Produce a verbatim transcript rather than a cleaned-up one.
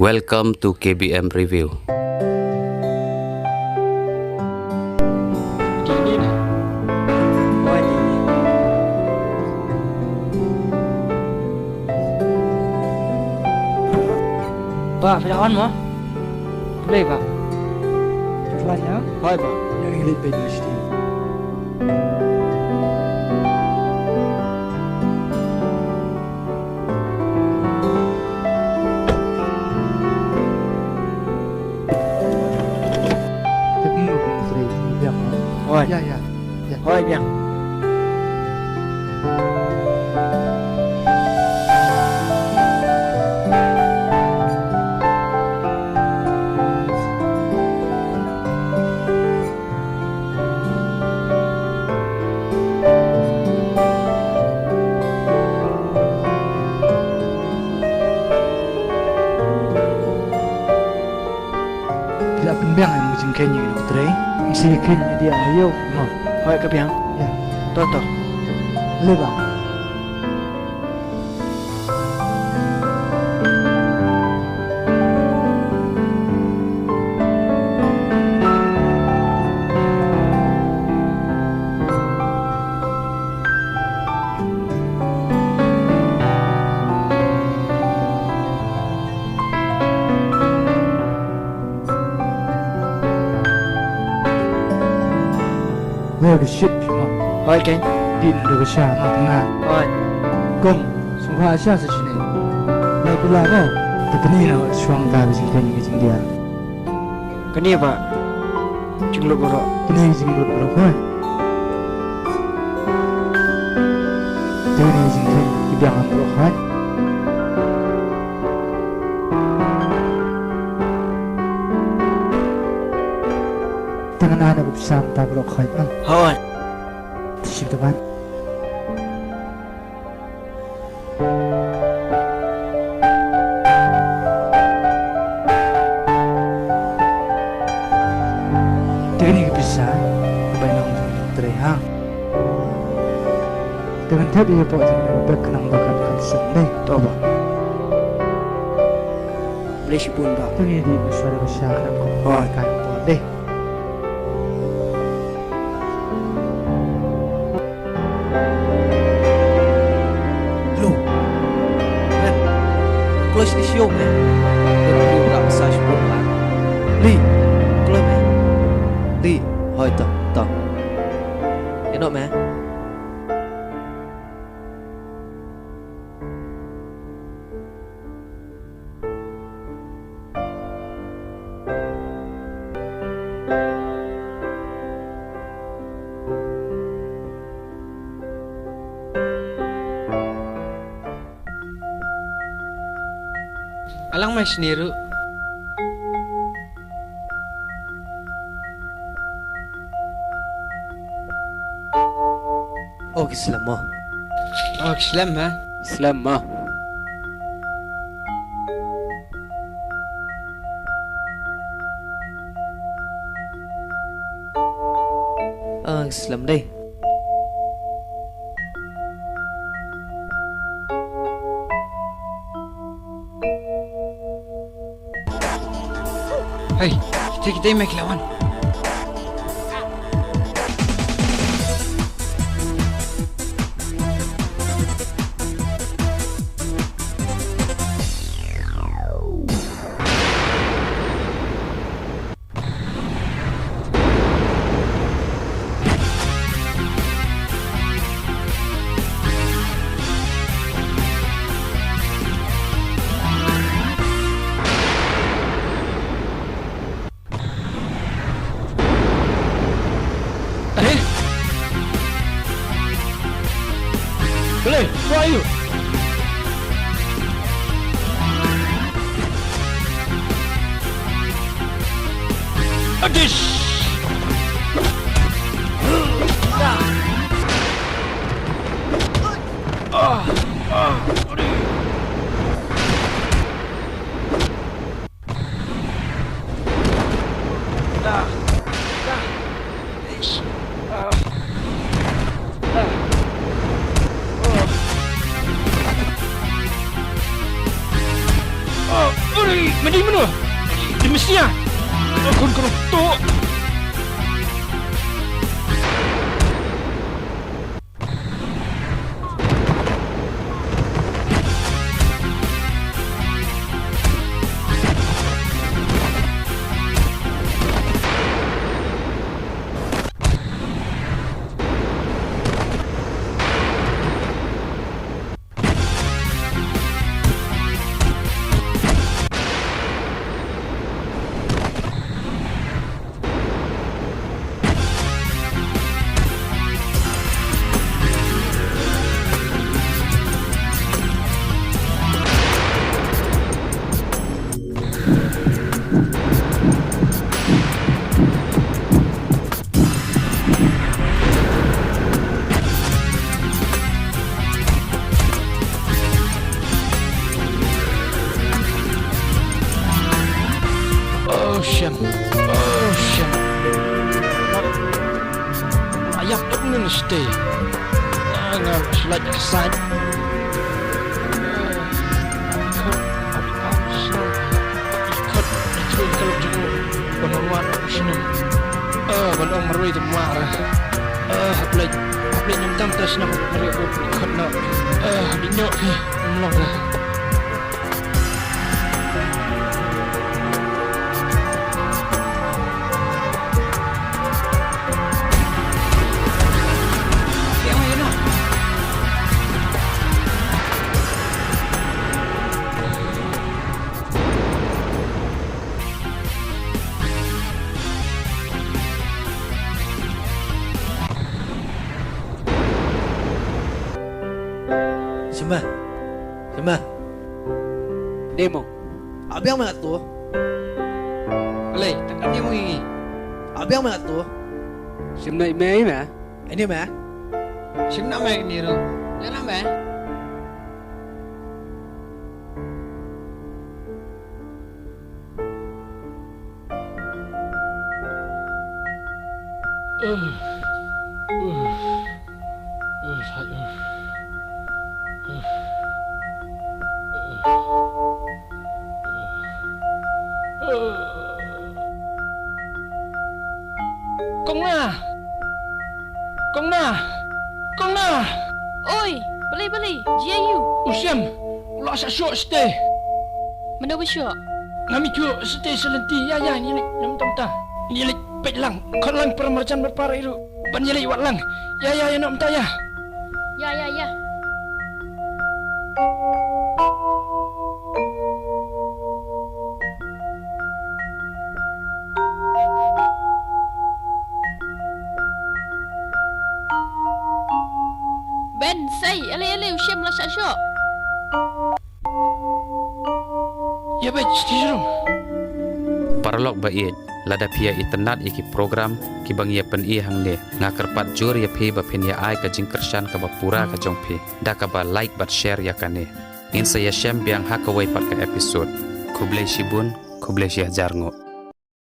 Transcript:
Welcome to K B M Review. Ba, phi la on mo? Play ba. Phi la on ya? Hoi ba. Nang hilit pe dua siti. Hoi. Ya, ya. Ya. Hoi, biang. Phi la pynbiang ïa ka jingkheiñ ïa u Trei. Ngi sa ïa kheiñ ïa u ïa u. Mo. Hoi ka biang. Ïa. To to. Leh ba. Wer ka shit phi mo. Hoi keiñ. Din da ka sha ma tnga. Hoi. Kong, sngewbha sha sa shine. Wer phi la mo. Te kane na shuwa ka jingkheiñ ka jingdia. Kane ba jinglut baroh. Kane jinglut baroh hoi. Te kane jingkheiñ ki biang baroh hoi. Te ngan ai na ka pisa mynta baroh khoit ma. Hooid. Te shim te ban. Te kane ka pisa ka bai nong jong u Trei ha. Te ngan thep ïa ka pok jong u bek khnang ba kan kan seng dei. To ba. Blei shibun ba. Te ngi dei ba shuwa da ba sha khnang ba kan kan dei. Lo. Men. Kloi shini sha ïew me. Te ba ïew da ba sa shibun ba. Li. Kloi me. Li. Hoi to to. Ïa noh me. Alang mai sini ruh. O ki slem mo. O ki slem ma. Slem mo. O ki slem dei. Hei, kita kita mai kelawan. Are? Kale, who are you? Adish! Ah, ah, Mending mano? Di Mesnya. Akun kena tu. Oh, shit. Oh, shit. Ayap tuk ni mesti. Ah, nga slat kesan. Ikut, ikut, ikut kalau jenguk. Ban wan u snem. Eh, ban ong marwei te mar. Eh, hap leit, hap leit nyam tam te snem marwei u khot na. Eh, hap leit nyok phi. Mlong dah. Shima. Shima. Dei mo. Abiang me tu. Alei, tang ani mo ngi. Abiang me tu. Shim na ime ime. Ini me. Shim na me ini ro. Yana me. Kong Na! Kong Na! Kong Na! Oi, balei, balei, jia ïa u. U Shem, u la shah shoh shatei. Mano ba shoh? Ngam ithuh shatei sha lynti, ïa, ïa, ngi leit, nam tam ta. Ngi leit peit lang, khot lang para marjan bad para ïa ruh. Ban ïa leit wad lang. Ïa, ïa, ïa, nam ta, ïa. Ïa, ïa, ïa. Ben, sei, ale, ale, u Shem la shah shoh. Ïa beit, shatei jrong. Paralok ba ïeit, lada phi ïa itynnad ïa ki program kiba ngi ïa pyni hangne, nga kyrpad jur ïa phi ba phin ïa ai ka jingkyrshan kaba pura ka jong phi da kaba like bad share ïa kane. Ngin sa ïashem biang ha kawei pat ka episode. Khublei shibun, khublei shihajar nguh.